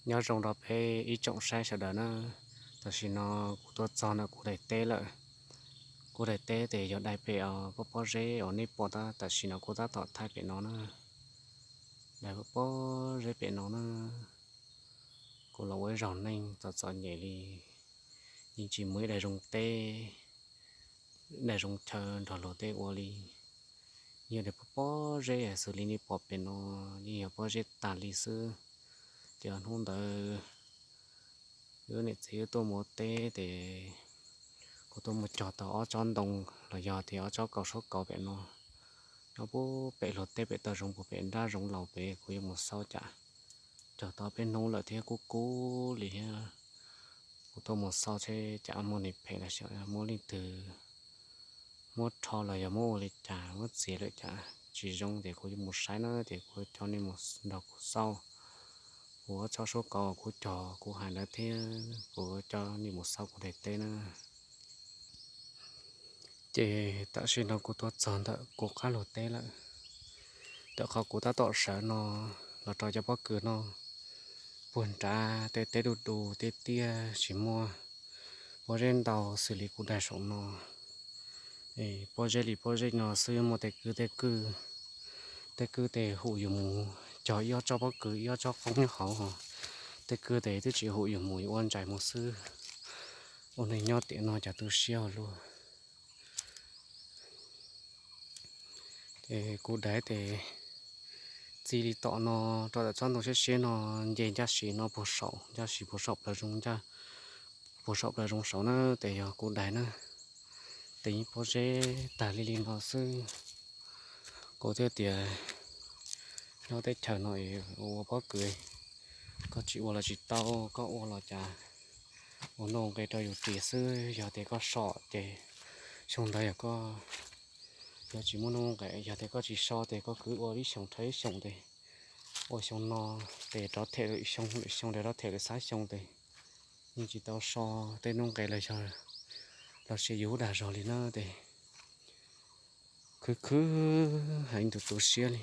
Nyob zoo rau peb ib tsoom saib sawv daws na. Tam sim no kuv tuaj txog ntawm kuv daim teb lawm. Kuv daim teb ces yog daim pem os, pob pob zeb uas nej pom tab tam sim no kuv tab tom thaij pem no na. Daim pob pob zeb pem no na. Kuv los ua ib zaug neej txom txom nyem li, yeej tsis muaj ib daim zoo teb, daim zoo chaw nrog luag tej ua li. Yog daim pob pob zeb xws li nej pom pem no, yeej yog pob zeb tag li xwb. Ces hnub ntawd wb niam txiv wb tuaj mus ua teb ces kuv tuaj mus cog tau ob tsob ntoo los yog tias ob tsob kaus suab kauv pem no, nyob puag pem luag tej pem taw zoov puag pem nrab zoov laus pem. Kuv yuav mus xauj cas cog tau peb hnub lawm thiab kub kub li thiab. Kuv tuaj mus xauj seb cas muaj neeg phem los sis muab leej twg muab rho los yog muab ua li cas muab txiav lawm cas tsis zoo ces kuv yuav mus saib na ces kuv coj nej mus nrog kuv xauj. Kuv ob tsob suab kauv kuv cog kuv hais ntawd thiab kuv coj nej mus xauj kuv daim teb na. Ces tam sim no kuv tuaj txog ntawm kuv qab luag teb lawm. Ntawm qhov kuv tab tom sawv no los rau cov pob kws no, puag nrad tej teb du du tiaj tiaj tsis muaj pob zeb ntau xws li kuv daig saum no. Pob zeb li pob zeb no xwb muaj tej kwj tej kwj, tej kwj tej hum yus mus cog ib ob tsob pob kws ib ob tsob qoob nyob hauv, tej kwj tej twb tsis hum yus mus yuav ua ntsais mus xwb. Ua neeg nyob tiam no cas tu siab ua luaj. Ces kuv daig tes txij li tom no rau tom tsob ntoo siab siab no nce ncaj si no puag saum, ncaj si puag saum plaws zoo, puag saum plaws zoo saud na, tes yog kuv daig na. Tes yeej pob zeb tag li li no xwb. Kuv thiaj tias nyob teb chaws no ua pob kws, koj tsis ua los tsis tau, koj ua los cas ua nuj nqes rau yus ris xwb. Yog tias koj so ces xyoo ntawd yog koj yuav tsis muaj nuj nqes, yog tias koj tsis so ces koj kwv ua ib xyoos rau ib xyoos tes, ua xyoo no tes rov them lwm xyoo, lwm xyoo tes rov them lwm xab xyoo tes yeej tsis tau so tej nuj nqes los yog los sis yus dag zog li na tes khwv khwv heev tus tu siab li.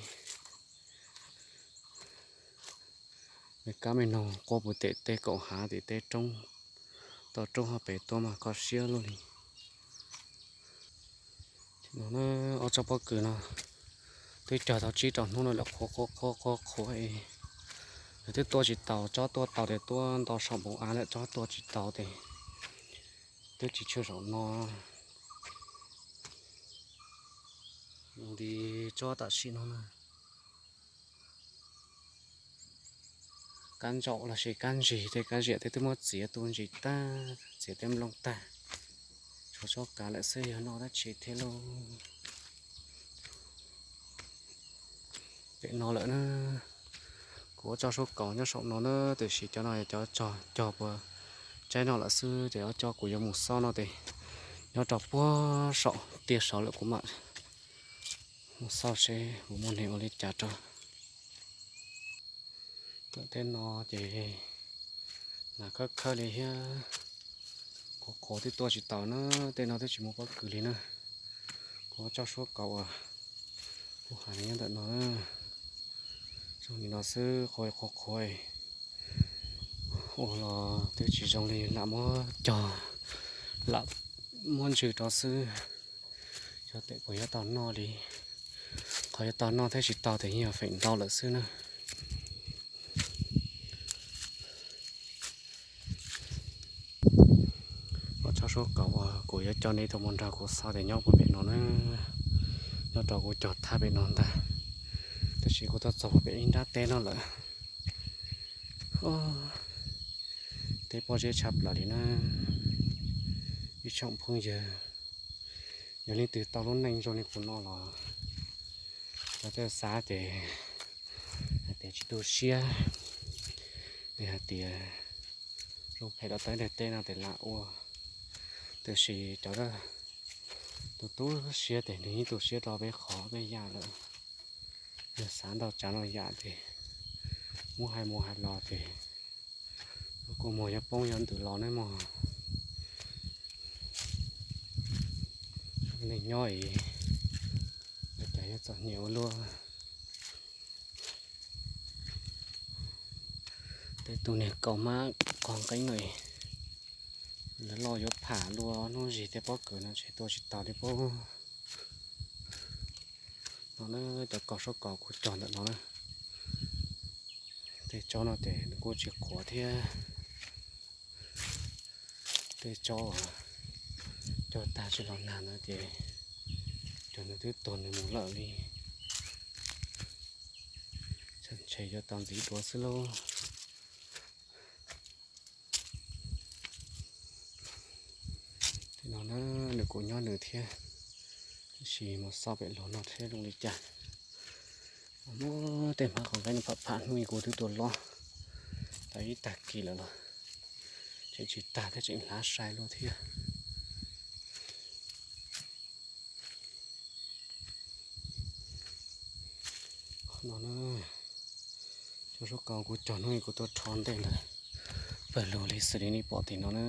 Me kab me noog quaj puv tem tej kaum hav tim tej roob, tau roob hauv pes tuaj mas kho siab luaj li. No ob tsob pob kws no twb cog tau tsib rau hnub no lawm, qhuav qhuav qhuav qhuav qhuav es twb tua tsis taus, tsob tua tau tes tua ntau saum npoo av lawm, tsob tua tsis tau tes twb tsis tshwm saum no. Li tsob tam sim no na, kab ntsaum los sis kab ntsig tej kab ziam tej twb muab txiav tu ntsis tag, txiav tej nplooj tag, tshuav tsob kav lawm xwb yog noj dab tsi thiab lauj. Pem no lawm na, kuv ob tsob suab kaus nyob saum no na, tiam sis cov no yog cov cog puas tsaib noj lawm xwb ces ob tsob kuv yuav mus xauj no tes nyob rau puag saum tiaj saud lawm kuv mam mus xauj seb puas muaj neeg ua li cas rau. Ntawm tej no ces nas khawb khawb li thiab, qhuav qhuav twb tua tsis taus na, tej no twb tsis muaj pob kws li na. Kuv ob tsob suab kaus uas kuv hais nyob ntawm no na, zoo li no xwb, qhuav qhuav qhuav ua los twb tsis zoo li, lam muab cog, lam muab ntsws rau xwb. Xyov tes puas yuav tau noj li, qhov yuav tau noj thiab tsis tau tes yeej yog feem ntau lawm xwb na. Ob tsob suab kaus uas kuv yuav coj nej tuaj mus nrog kuv xauj tes nyob puag pem no na, nyob rau kuv cog thaj pem no ntag, tab sis kuv tuaj txog puag pem ib nrab teb no lawm. Teb pob zeb tshaj plaws li na. Ib tsoom phooj ywg, yog leej twg tau lub neej zoo li kuv no los cov tej xav ces hais tias tsis tu siab, es hais tias zoo phem rau tawb ntiaj teb no tes lam ua, tiam sis cov tus tu siab tes nws yeej tu siab rau peb qhov peb yam lawm. Yog xav ntau tsav no yam tes muab hais mus hais los tes kua muag yuav poob yuav ntws los ne mog. Neeg nyob es cas yuav txom nyem ua luaj. Tus niag kaus hmab qog nqeeb no, lawv loj yuav pham luaj hnub zig tej pob kws no ntshe tua tsis tau li pob. No na, cov kaus sab kaus kuv cog ntawm no na. Tej tsob no ces nws kuj tsis qhuav thiab. Tej tsob cog tag tsis los nag no ces cov nws twb tuag nws mus lawm li. Ntshe yuav tau ntxiv dua xwb lauj. Tej no na, nws kuj nyob nws thiab, tab sis mus xauj pem luag no thiab zoo li cas. Muab tej hmab qos nqeeb no pham pham hnub ib kuv twb tua lob tau ib tag kis lawm los tseem tsis tag thiab, tseem hlav sai luaj thiab. Qhov no na, cov sab kaus kuv cog hnub ib kuv tuaj rho ntej ntawd pawg lug li xws li nej pom tim no na.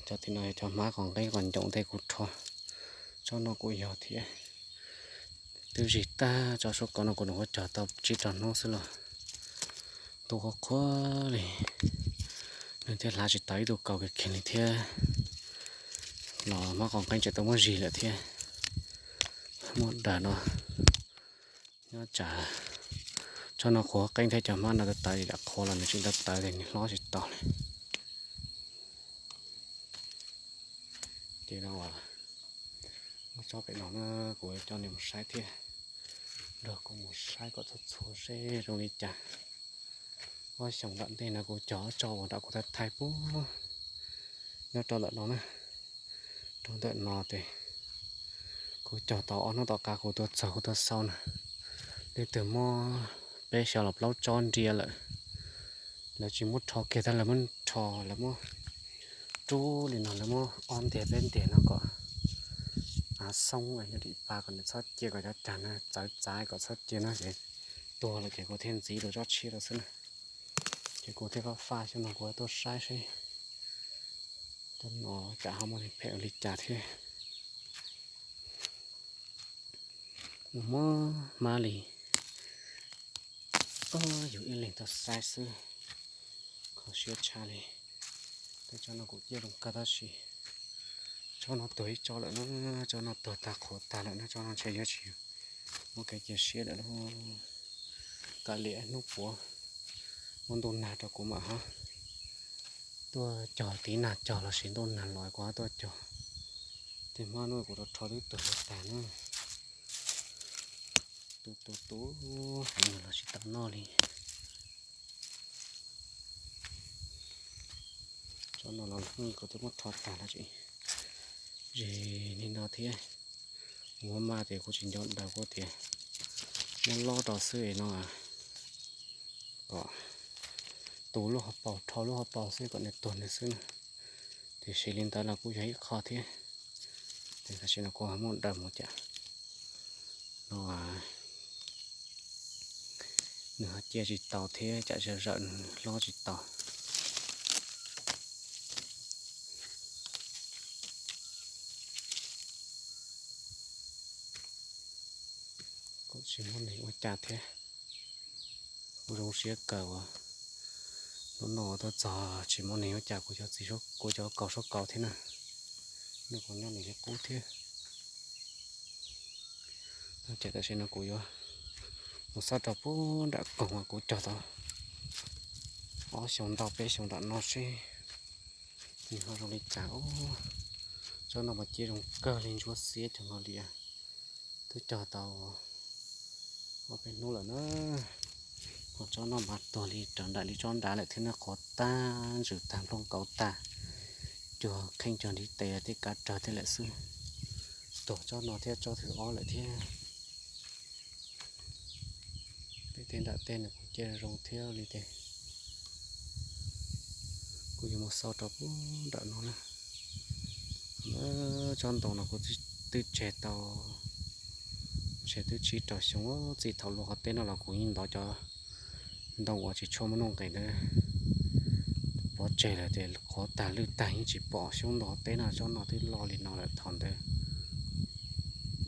Cov tim no yog cov hmab qos nqeeb qos ncoom ntej kuv rho. Tsob no kuj yog thiab, twb zig tag. Tsob sab kaus no kuv nyuam qhuav cog tau tsib rau hnub xwb los ntuj qhuav qhuav li, nws thiaj hlav tsis tau ib tug kaus kiag kiag li thiab. Los hmab qos nqeeb tseem tau muab zig lawm thiab. Muaj daws no, nyob tsam tsob no qhuav qeeb thiab cov hmab no tawv tawv, yam qhuav los nws tseem tawv tawv ces nws hlob tsis tau li. Ces no, muab tsob pem no na, kuv coj nej mus saib thiab, nrog kuv mus saib kom txhua txhua seb zoo li cas. Ob xyoos nram ntej no kuv cog ob tsob uas nram kuv thaij thaij puag nyob rau ntawm no na, rau ntawm no ces kuv cog tau ob hnub tom qab kuv tuaj txog kuv tuaj xauj na, leej twg muab peb xyoo los plaub tsob nriab lawm. Lawv tsis muab rho kiag, tab lawv muab rho, lawv muab rub li no, lawv muab ob ntiag peb ntiag no kom av xoob nyob dim pa kom nws txhob cia, kom cov cag no txawv txav kom txhob cia no ces tuag lawm ces kuv thiaj ntxiv rau tsob tshiab rau xwb na. Ces kuv thiaj faj faj xyoo no kuv tuaj saib seb cov no tsam ho muaj phem ua li cas thiab. Mus muab hmab li, yus ib leeg tuaj saib xwb, kho siab tshaj li. Tej tsob no kuj ciaj zoo kawg tab sis tsob no tuag ib tsob lawm na, tsob no tuag tag qhuav tag lawm na, tsob no ntshe yuav tsis muaj kev cia siab lawm lauj. Kav liam hnub puav muaj ntuj nag rau kuv mam ho tuaj cog, tiv nag cog los sis ntuj nag los kuv ho tuaj cog. Tej hmab no kuv rau rho twb tuag tag na. Tu tu tu, heev los tsis tau noj li. Tsob no los hnub kuv twb muab rho tag los tsis zis li no thiab. Muab maj ces kuv tsis nco daws kuv tias muab lob rau xwb no, kom tu lub hauv paus, rho lub hauv paus xwb kom nws tuag nws xwb na. Tiam sis li ntawd los kuj yog ib qho thiab. Ces tam sim no kuv ho muab daws mus cas no nws ho cia tsis tau thiab, cas zawm zawm nws hlob tsis tau. Kuv tsis muaj neeg ua cas thiab. Kuv zoo siab kawg uas hnub no tuaj txog tsis muaj neeg ua cas, kuv cov txiv, kuv cov kaus sab kaus thiab na, nws kuj nyob nws li qub thiab. Ces tam sim no kuv yuav mus xauj rau puag nram koog uas kuv cog tau ob xyoo ntau peb xyoo nram no seb nws ho zoo li cas. Tsob no mas cia zoo kawg li, ntsuab xiab cov no li. Twb cog tau ob peb hnub lawm na. Ho tsob no mas tuag li raws nraim li tsob nrad lawm thiab na, qhuav tag, ntsws tag, nplooj kauv tag, cuag kheej cuag ntiv tes tej kav rawg tej lawm xwb. Tuag tsob no thiab tsob thib ob lawm thiab. Pem tej nram tej nws kuj cia zoo thiab li ces kuv yuav mus xauj rau puag nram no na. Tsob ntoo no kuv twb tseg tau, tseg twb tsib rau xyoo. Txij thaum luaj qhov teb no los kuv yeej ntov cov ntoo uas tsis tshua muaj nuj nqis ntawd pov tseg lawm ces qhuav tag lwj tag yeej tsis pom. Xyoob ntoo teb no tsob no twb loj li no lawm, thaum ntawd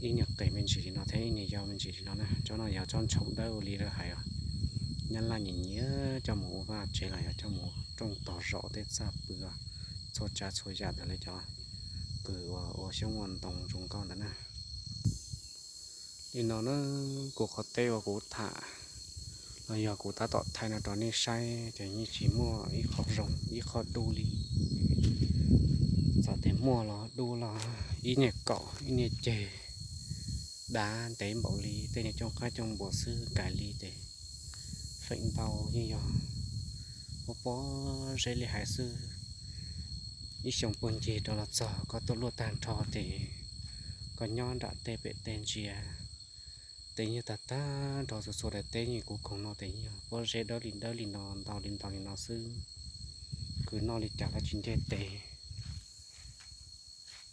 ib niag qis me ntsis li no thiab ib niag yau me ntsis li no na. Tsob no yog tsob ntshaum dawb ua li lawv hais os. Nyab Laj nyiam nyiam coj mus ua vaj tsev los yog coj mus rooj tog zos tej txaj pw, txhua tsav txhua yam ntawm lawv cov kws uas ua xyoob ua ntoo zoo nkauj ntawd na. Li no na, kuv qhov teb uas kuv tham los yog kuv tab tom thaij no rau nej saib ces yeej tsis muaj ib qho zoo ib qho dub li. Txawm tias muaj los dub los ib niag kaum ib niag ceg, dav ntev npaum li tej niag cooj qaib cooj npua xwb, kais li ces feem ntau yeej yog pob pob zeb li hais xwb. Ib xyoo puag ncig rau los txog koj tuaj luaj tag nrho ces koj nyob nram tej pem tej ntsia, tej nyuag tag tag nrho txhua txhua daim teb yeej kuv koom no ces yeej yog pob zeb dawb li dawb li no, ntau li ntau li no xwb. Kws noj li cas los tsis nce tes,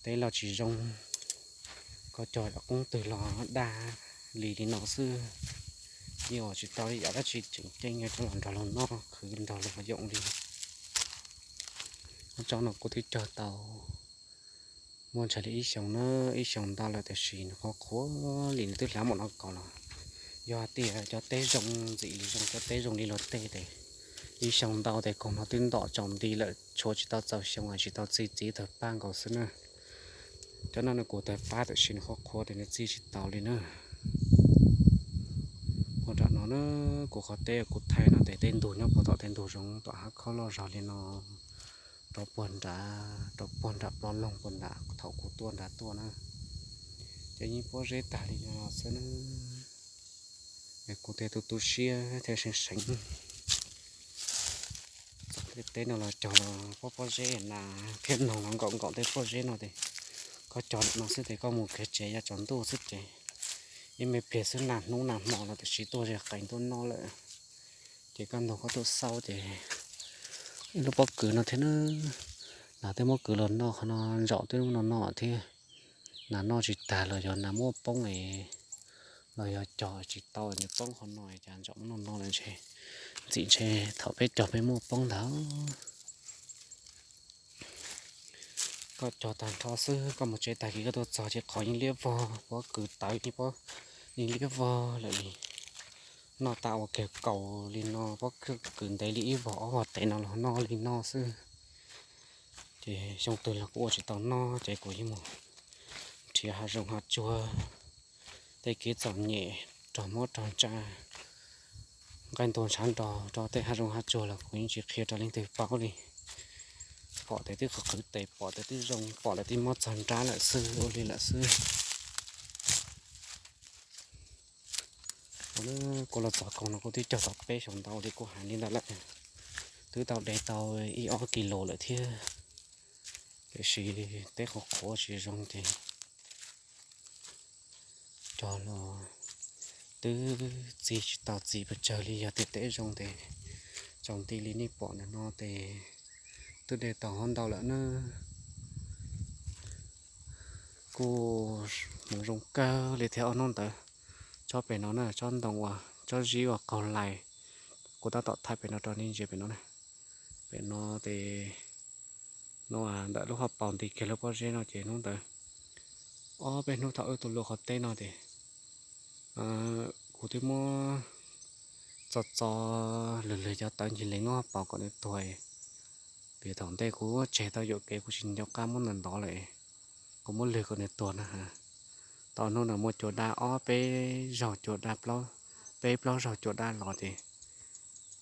teb los tsis zoo, koj cog qoob twg los daj li li no xwb. Yeej ua tsis tau li yam dab tsi tseem ceeb yuav coj los nrog luag noj khwv nrog luag yoom li. Tsob no kuv twb cog tau muaj ntshai li ib xyoos na, ib xyoos ntau lawm tiam sis nws qhuav qhuav li nws twb hlav mus no kaus los. Yog hais tias cov teb zoo ntxim li zoo, cov teb zoo li luag tej ces ib xyoos ntau ces koog no twb ntom tsaus nti lawm, tshuav tsis tau txaus xyoo es tsis tau txi txiv tawg pab nkaus xwb na. Cov no nws kuj tawg pab tiam sis nws qhuav qhuav ces nws txi tsis tau li na. Ua nram no na, kuv qhov teb kuv thaij no ces tej ntug nyob puag tom tej ntug zoov tom hav khob loj zog li no, rau puag nrad, rau puag nram ploj loog puag nrad thaum kuv tuaj nrad tuaj na, ces yeej pob zeb tag li no xwb na. Es kuv thiaj tu tu siab thiaj seev seev txog tej teb no los cog los pob pob zeb na, thiab noog los nkaum nkaum tej pob zeb no ces koj cog no xwb ces koj mus kiag tsev yav tsaus ntuj xwb ces ib me pliag xwb nag hnub nag hmo los tiam sis tuaj ze qees tuaj noj lawm. Ces koj ntaug koj tuaj xauj ces ib lub pob kws no thiab na, nas twb muab kwv los noj qhov no, ntsaum twb muab no noj thiab. Nas noj tsis tag los yog nas muaj poob es, los yog cog tsis tau nws poob qhov no cas ntsaum muab no no lawm ntshe, ntxim ntshe thaum peb cog peb muaj poob ntag. Koj cog tag nrho xwb koj mus tsev tag kis koj tuaj txog ces qhov yeej liab vog, pob kws tawv yeej pob, yeej liab vog lawm li. Noj tas ua kiag kaus li no, pob kws ntev li ib vog ob vog tes no los noj li no xwb. Ces xyoo twg los kuv ua tsis tau noj ces kuv yeej mus nrhiav hav zoov hav tsuag, tej kev txom nyem, rog mob rog ntsa, nqaij ntuag ntshav nrog rau tej hav zoov hav tsuag los kuv yeej tsis qhia rau leej twg paub li. Pom tias twb qhwv qhwv tes, pom tias twb zoo, pom lawm twb mob txog nrab lawm xwb, ua li lawm xwb. Kuv los txog koog no kuv twb cog tau peb xyoos ntau li kuv hais li ntawd lawm, twb tau de tau ib ob kis lus lawm thiab, tiam sis teb qhuav qhuav tsis zoo ces cog los twb txi tsis tau txiv pes tsawg li. Yog tias teb zoo ces tsaus nti li nej pom ntawm no ces twb de tau ntau lawm na. Kuj hmoov zoo kawg li thiab ob hnub ntawd. Tsob pem no na, tsob ntoo uas tsob zib uas qaug lais, kuv tab tom thaij pem no rau nej ntsia pem no na. Pem no ces no ntawm lub hauv paus nti kiag lub pob zeb no ces hnub ntawd ob peb hnub thaum wb tuaj luaj qhov teb no ces kuv twb muab txo txo lwg lwg cov tawv ncig lees lub hauv paus kom nws tuag, vim thaum ntej kuv tseg tau yuam kev kuv tsis nco qab muab ntawd ntov lawm, kuv muab lwg kom nws tuag na. Tau hnub ntawd muaj cua daj ob peb zaug cua daj, peb plaub zaug cua daj los ces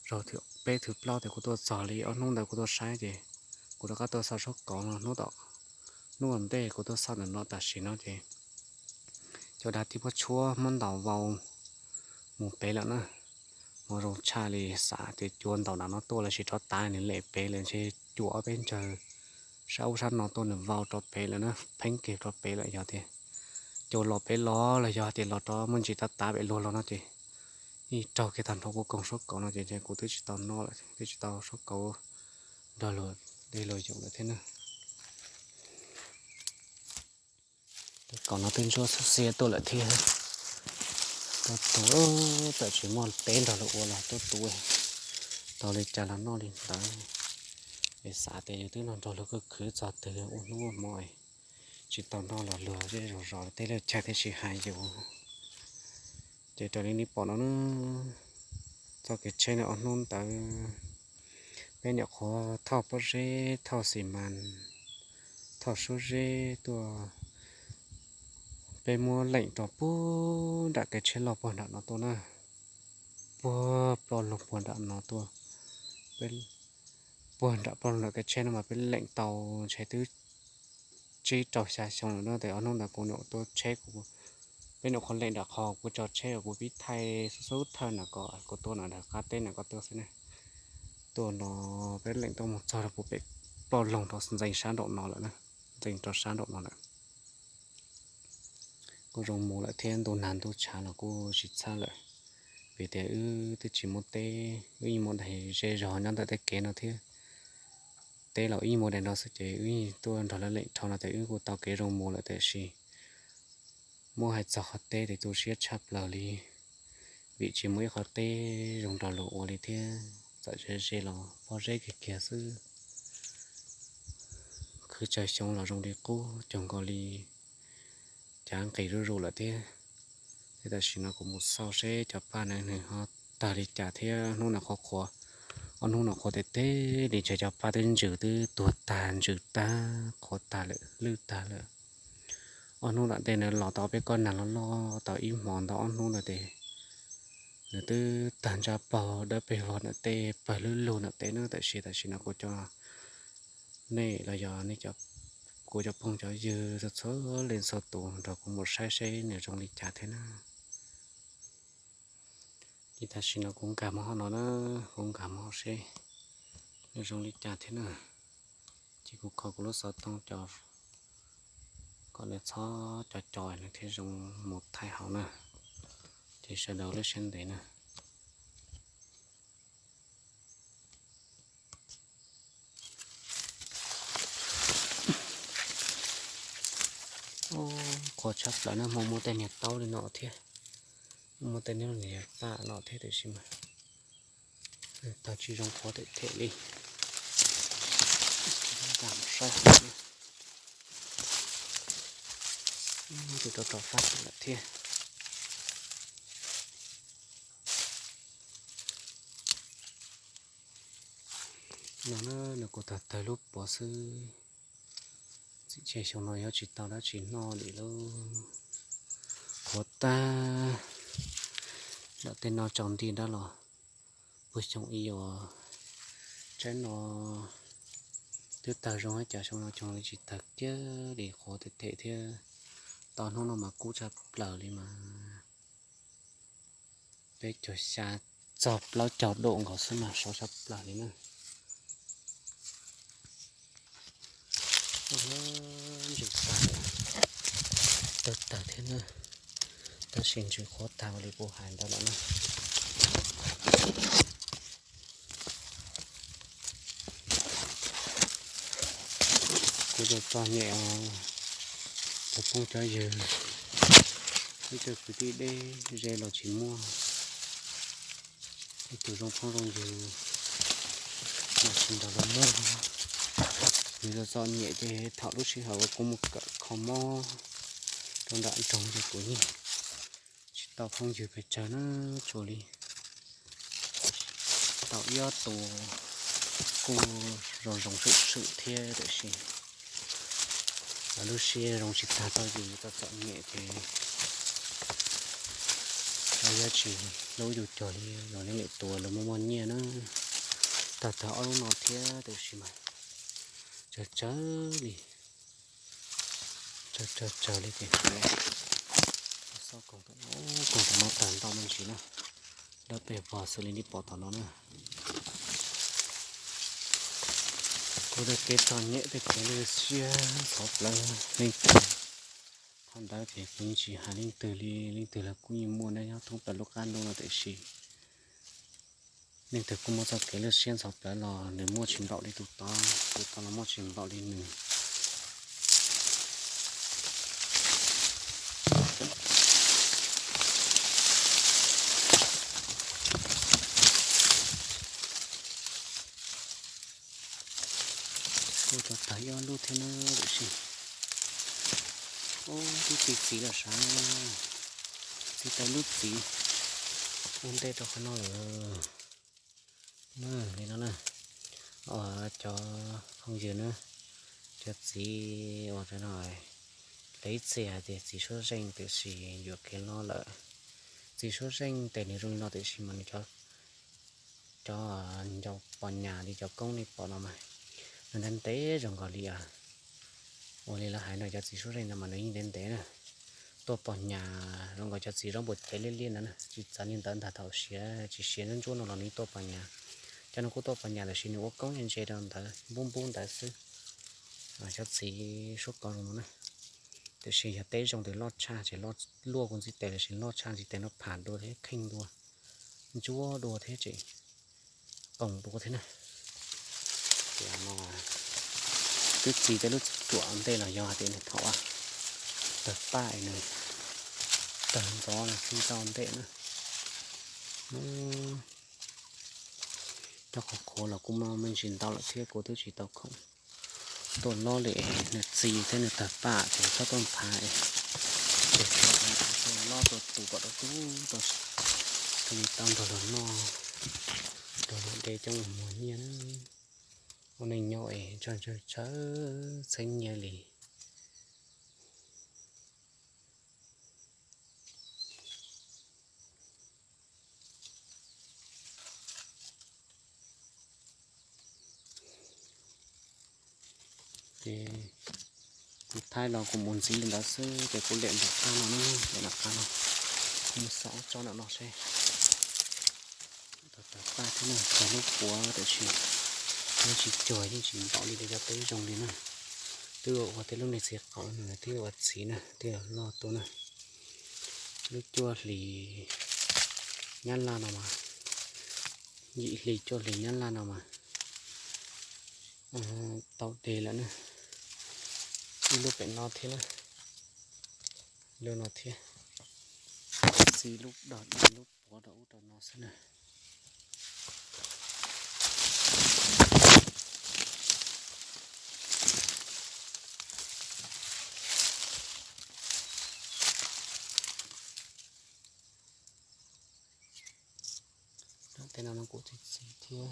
zaug peb thwv plaub ces kuv tuaj txog li ob hnub ntawd kuv tuaj saib ces kuv rov qab tuaj xauj suab kauv no. Hnub tom, hnub ua ntej kuv tuaj xauj ntawm no tam sim no ces cua daj tib pob tshuab muab ntaus vau mus pem lawm na. Hmoov zoo tshaj li, xav tias cua ntaus nram no tuaj los sis rov tav nws lem pem lawm ntshe cua ob peb ntsawg sab ub sab no tuaj nws vau rau pem lawm na, pheeb kiag rau pem lawm. Yog tias cua los pem los los yog tias los rov muaj ntsis tav tav pem luag los no ces yeej raug kiag tag nrho kuv koog suab kauv no ces ntshe kuv twb tsis tau noj lawm, twb tsis tau suab kauv nrog luag de luag yoom lawm thiab na. Tej kauv no twb ntsuab xub xiab tuaj lawm thiab. Tuaj tu, txawm tsis muaj teb nrog luag ua los tuaj tu, tau li cas los noj li ntawd. Es xav tias yus twb nrog nrog luag khwv khwv txog twg ua hnub ua hmo tsis tau noj los luag zej zos zos tej laj chais thiaj tsis hais yus. Ces raws li nej pom no na, txoj kev tsheb no ob hnub ntawd peb nyuam qhuav thauj pob zeb, thauj xi mas, thauj suab zeb tuaj. Peb muab leem rau puag nram kev tsheb loj puag nram no tuaj na, puag ploj loog puag nram no tuaj. Puag nram ploj loog nram kev tsheb no mas peb leem tau ntshe twb tsib rau xya xyoo lawm no. Ces ob hnub ntawd kuv nyuam tuaj tsheb, kuv, peb nyuam qhuav leem nram qhov kuv tso tsheb uas kuv pib thaij xub xub thawj na, kom kuv tuaj no nram qab teb na, kom tuaj xwb ne. Tuaj no peb leem tuaj mus txog rau puag pem ploj loog rau ntxeev sab nraum no lawm na, ntxeev rau sab nraum no lawm. Kuj zoo mus lawm thiab, ntuj nag ntuj tshav los kuj tsis txhawj lawm, vim tias wb twb tsis muaj teb, wb yeej muaj daim ze zog nyob ntawm tej kev no thiab. Teb los wb yeej muaj daim no xwb ces wb yeej tuaj nrog lawv leem dhau no ces wb kuj tau kev zoo mus lawm, tiam sis muab hais txog qhov teb ces tu siab tshaj plaws li, vim tsis muaj ib qhov teb zoo rau luag ua li thiab. Txawm ze ze los pob zeb kiag kiag xwb, khwv tsawg xyoo los zoo li qub cuag nkaus li cav nqis zuj zus lawm thiab. Thiab tam sim no kuv mus xauj seb cov paj no nws ho tawg li cas thiab. Hnub no qhuav qhuav, ob hnub no qhuav tes teb li ntshe cov paj twb ntsws twb tuag tag, ntsws tag, qhuav tag lawm, lwj tag lawm. Ob hnub tom ntej no los tau peb kob nag loj loj tau ib hmo ntau ob hnub no ces nws twb tawg ntsaj paug dawb peg vog ntawm tej, pawg lub lug ntawm tej na. Tam sim, tam sim no kuv cov, nej los yog nej cov, kuv cov phooj cov ywg txhua txhua leej txhua tus nrog kuv mus saib seb nws zoo li cas thiab na. Ces tam sim no kuv nkag mus hauv no na, kuv nkag mus hauv seb nws zoo li cas thiab na. Ces kuv kho kuv lub xov tooj cov, kom nws txhob co co nws thiaj zoo mus thaij hauv na. Ces sawv daws lub siab ntev na. Qhuav tshaj plaws na, hmo muaj tej niag taub li no thiab, muaj tej niag paj no thiab tiam sis mas tau tsis zoo qhuav them them li. Nkag mus saib hauv na. Tus rau rau faj lawm thiab. No na, nws kuj tawg tawg lub puav xwb. Txim tseg xyoo no yuav tsis tau dab tsi noj li lauj. Qhuav tag, nram tej no tsaus nti dab los puag xyoo ib yuav tsaib no twb tawg zoo, cas xyoo no cog li tsis tawg kiag li, qhuav them them thiab. Tau hnub no mas kub tshaj plaws li mas. Peb caug xya txog plaub caug dum nkaus xwb mas sov tshaj plaws li na. Ntsws tag, tawg tag thiab na, tab sis ntsws qhuav tag li kuv hais ntawd lawm na. Kuv txom txom nyem os, cov phooj cov ywg, ib tug kwv tij deb ze los tsis muaj, ib tug zoo phooj zoo ywg los tsis nrog luag muaj. Nws txom txom nyem ces thaum lub sij hawm uas kuv mus kawm kho mob rau nram nroog ces kuv yeej tsis tau phooj ywg pes tsawg na, tsuas li tau ib ob tus kuj zoo zoo swm swm thiab, tiam sis lawv lub siab zoo tsis tag tau yus txom txom nyem ces lawv yuav tsis hlub yus cuag li los nej lwm tus lawv muaj muaj nyiaj na. Tag tag ob lub no thiab, tiam sis mas tsawg tsawg li, tsawg tsawg tsawg li ces xauj koog tom no, koog tom no tawg ntau me ntsis na, dawb pes vog xws li nej pom tom no na. Kuv tau kev txom nyem tej kev lwj siab ntxhov plawv leej twg. Qhov ntawd ces kuv yeej tsis hais leej twg li, leej twg los kuj yeej muaj na nyob thoob plaws lub qab ntuj no, tiam sis leej twg kuj muaj txoj kev lwj siab ntxhov plawv los nws muaj tsis npaum li tus tod, tus tod los muaj tsis npaum li nws. Kuj tau tawg ib ob lub thiab na, tiam sis ub twb txi txiv lawm sav, txi tau lub txiv, Ua ntej rau qhov no lawm. Li no na, cov phooj ywg na, cov txiv uas no lawv ib txhia hais tias txiv suab zeej tiam sis yuam kev loj lawm. Txiv suab zeej tes nws zoo li no tiam sis mas nws cov ncau pos nyas li cov koob nej pom no mas nws ntev ntev zoo nkaus li, ua li lawv hais no cov txiv suab zeej no mas nws yeej ntev ntev na. Tuaj pos nyas zoo nkaus cov txiv zaub npua cev liab liab no na, tsis txawv li ntawd ntag, thaum siav tsis siav ntsuab ntsuab no los nws tuaj pos nyas. Cov no kuj tuaj pos nyas tiam sis nws ua koob ntse ntse rau ntawd npub npub ntawd xwb. Cov txiv suab koob zoo no na, tiam sis yog teb zoo tes loj tshaj ces luaj kuv ntiv tes tiam sis loj tshaj ntiv tes no pham dua thiab kheej dua, ntsuab dua thiab tseem qoos dua thiab na. Tias no twb txi tej lub txiv ruam ntej los yog hais tias nws thaum tawg paj nws tawg ntxov nws txi tau ntej na. Cov qhuav qhuav los kuj muaj me ntsis ntau lawm thiab kuv twb tsis tau khoom tuaj lob li, nws txi thiab nws tawg paj ces txhob tuaj nphav es, ces tau lob tuaj tus kom tau tub tau, tau li tau nrog luag noj, nrog luag de coj mus muag nyiaj na. Ua neej nyob es ntshaw ntshaw txheeb nyiaj li. Ces kuv thaij los kuv mus ntxiv li ntawd xwb ces kuv lem nram qab no, lem nram qab no, kuv mus xauj tsob nram no seb. Tawg tag paj thiab na, tawg lub puav tiam sis yeej tsis cuag yeej tsis npaum li cov teb zoo li na. Twb ua tej lub niag txiv qaub no twb ua txiv na twb loj tuaj na. Lub cuaj hlis nyab laj no mas, yim hlis cuaj hlis nyab laj no mas tau de lawm na. Ib lub pem no thiab na, lub no thiab. Txi lub dog dig lub puav rau ub rau no xwb na. Tej no no kuv txiv txiv thiab,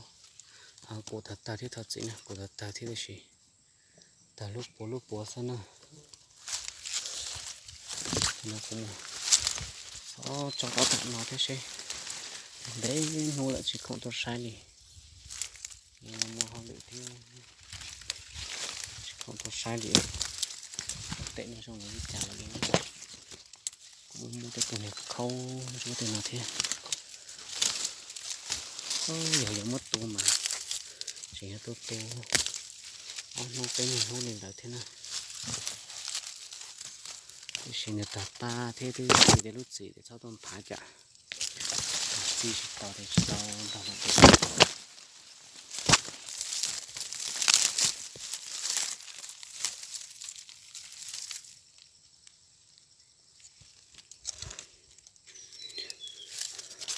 kuv tawg tag thiab thov txiv na, kuv tawg tag thiab tiam sis tawg lub puav lub puav xwb na. Ces no kuv mus xauj tsob rau tom no thiab seb, ntev hnub lawm tsis khoom tuaj saib li. Muaj hauj lwm thiab tsis khoom tuaj saib li. Ua teb no zoo li cas lawm li. Kuv muab tej tus niag khaub ntsuab tej no thiab. Yog yuav muab tu mas tseem yuav tu tu ob hnub peb nyuag hnub li ntawd thiab na. Tiam sis nws tawg paj thiab twb txi tej lub txim ces txhob tuaj nphav cas. Txi tsis tau ces tsis tau nrog lawm.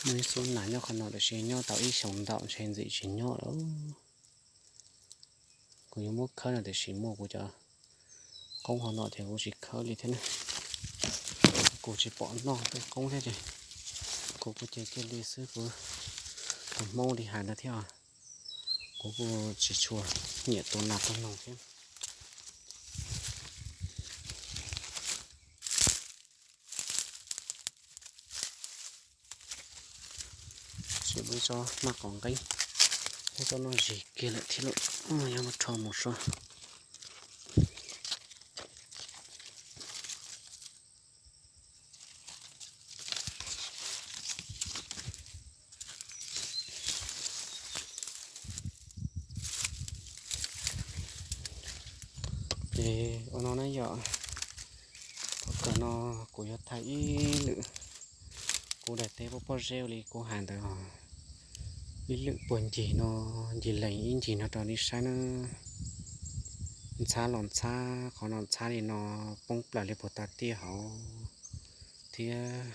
Muaj ib xub nas nyob qhov no tiam sis nyob tau ib xyoos ntau ntshe ntxim tsis nyob lawm. Kuv yuav muab khawb no tiam sis muaj kuv cov qoob hauv no ces kuv tsis khawb li thiab na. Kuv tsis pom noj tej qoob thiab ces kuv kuj cia kiag li xwb, kuv tus Hmoob li hais ntawd thiab os. Kuv kuj tsis tshua nyiam tua nas tua noog thiab. Tsis muaj ib tsob maj qos nqeeb, ib tsob no zis kiag lawm thiab lauj, yog muab rho mus sua. Ces ua no na yom, thaum kawg no kuv yuav thaij ib lwm kuv daim teb pob pob zeb li kuv hais ntawd, ib lwm puag ncig no, ncig lees ib ncig no rau nej saib na. Ntxhab los ntxhab, qhov no ntxhab li no poob plaws li puag ta tiaj hauv thiab.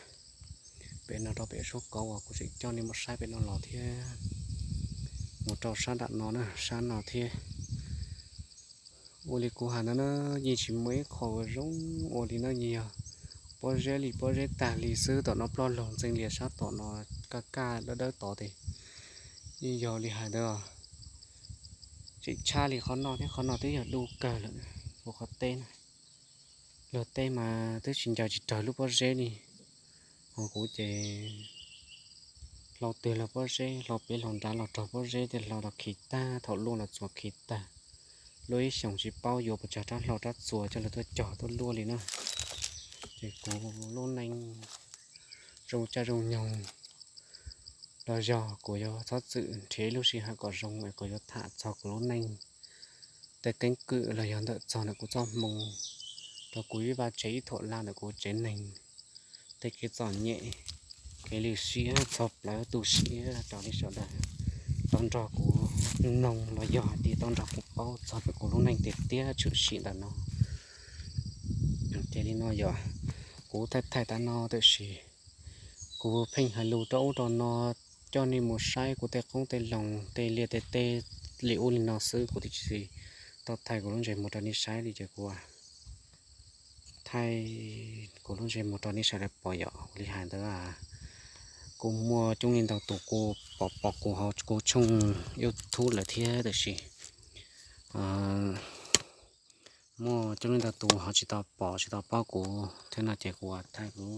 Pem no rau pem suab kauv uas kuv tseem coj nej mus saib pem no los thiab, mus rau sab nram no na, sab no thiab. Ua li kuv hais no na, yeej tsis muaj ib qho uas zoo ua li na, yeej yog pob zeb li pob zeb tag li xwb. Tom no ploj loog ntxeev lias sab tom no, kaj kaj dawb dawb tod tes, yeej yog li hais ntawd. Tseem tshaj li qhov no thiab, qhov no twb yog dub kawg lawm. Kuv qhov teb na, luag teb mas twb tsis ncaws tsis raug lub pob zeb li. Ho kuv ces hlau twg los pob zeb, hlau pem hlau nrad los raug pob zeb, tej hlau los khi tag, thaum luaj los txuas khi tag. Luaj ib xyoos tsis paub yuav puas tsawg rab hlau rab txuas coj los tuaj cog tuaj luaj li na. Ces kuv lub neej zoo caij zoo nyoog los yog kuv yuav txhob txwm nrhiav ib lub sij hawm kom zoo es kuv yuav tham txog kuv lub neej tej keeb kwm los yog ntawm txog ntawm kuv txoj hmoo rau kuv ib vaj tsev ib thuam laj ntawm kuv tsev neeg, tej kev txom nyem, kev lwj siab txog plawv tu siab rau nej sawv daws tau nrog kuv mloog los yog hais tias tau nrog kuv paub txog ntawm kuv lub neej tiag tiag tshwm sim ntawm no. Ces li no yog kuv thaij thaij tas no tiam sis kuv pheej hais lus rau ub rau no coj nej mus saib kuv tej qoob tej loo tej liaj tej teb li ub li no xwb, kuv twb tsis tau thaij kuv lub ntsej muag rau nej saib li ces kuv thaij kuv lub ntsej muag rau nej sawv daws pom yom. Ua li hais ntawd, kuv muaj coob leej ntau tus kuv pom pom kuv hauv kuv tshooj YouTube lawm thiab tiam sis muaj coob leej ntau tus ho tsis tau pom tsis tau paub kuv thiab no ces kuv thaij kuv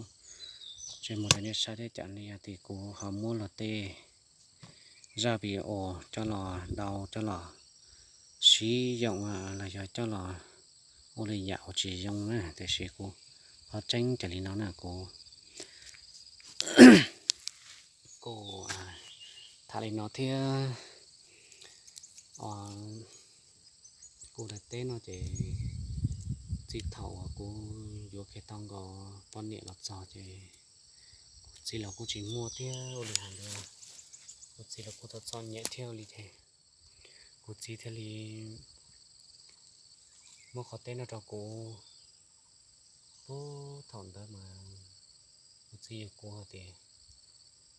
ntsej muag rau nej saib thiab. Cas ne yog tias kuv ho muab luag tej zaj video coj los daus coj los siv yoom los yog coj los ua li yam uas tsis zoo na, tiam sis kuv qhov tseeb ces li no na, kuv kuv tham li no thiab. Kuv daim teb no ces txij thaum uas kuv yuav kiag tau nkaus poj niam los txog ces kuv txiv los kuj tsis muaj thiab. Ua li hais ntawd kuv txiv los kuj tau txom nyem thiab li ces kuv txiv thiaj li muab qhov teb no rau kuv. Puag thaum ntawd mas kuv txiv yug kuv hais tias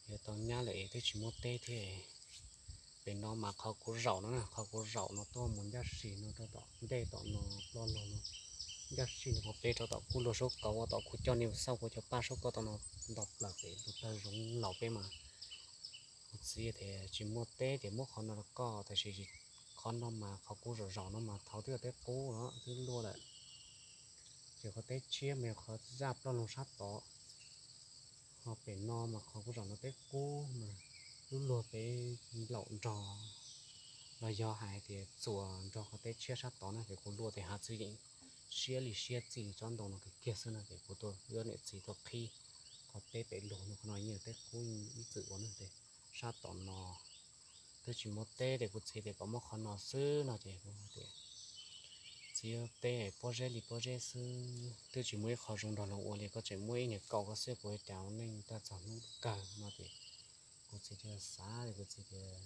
yuav tau nyab lawm es twb tsis muaj teb thiab. Pem no mas qhov kuv zaum no na, qhov kuv zaum no tuaj mus ncaj si no rau tom ntej tom no ploj log no, ncaj si no qhov peb rau tom kuj luag suab kauv ua tom kuv coj nej xauj kuv cov paj suab kauv tom no nto plaws pem tus tawg zoov laus peb mas. Kuv txiv tias tsis muaj teb ces muab qhov no rau koj, tab sis qhov no mas qhov kuv zaum zaum no mas thaud twb yog teb qub no twb luaj lawm. Ces qhov teb tshiab mas yog qhov zaj ploj loo sab tod. Ho pem no mas qhov kuv zaum no teb qub mas lub luag peb nplaum nrog los yog hais tias txuas nrog qhov teb tshiab sab tod na, ces kuv luaj tes hav txwv yeem siab li siab txij tsob ntoo no kiag kiag xwb na, ces kuv tuaj wb niam txiv tuaj qhib qhov teb pem luag no, qhov no yeej teb qub ib txwm ua na. Ces sab tom no twb tsis muaj teb ces kuv txiv tias kom muab qhov no xwb no ces kuv tias txiv, teb pob zeb li pob zeb xwb twb tsis muaj ib qho zoo nrog luag ua li, koj tseem muab ib niag kaum koj xwb kuv ua cas ua neej tag txog hnub kawg no ces kuv txiv thiaj xav, kuv txiv tias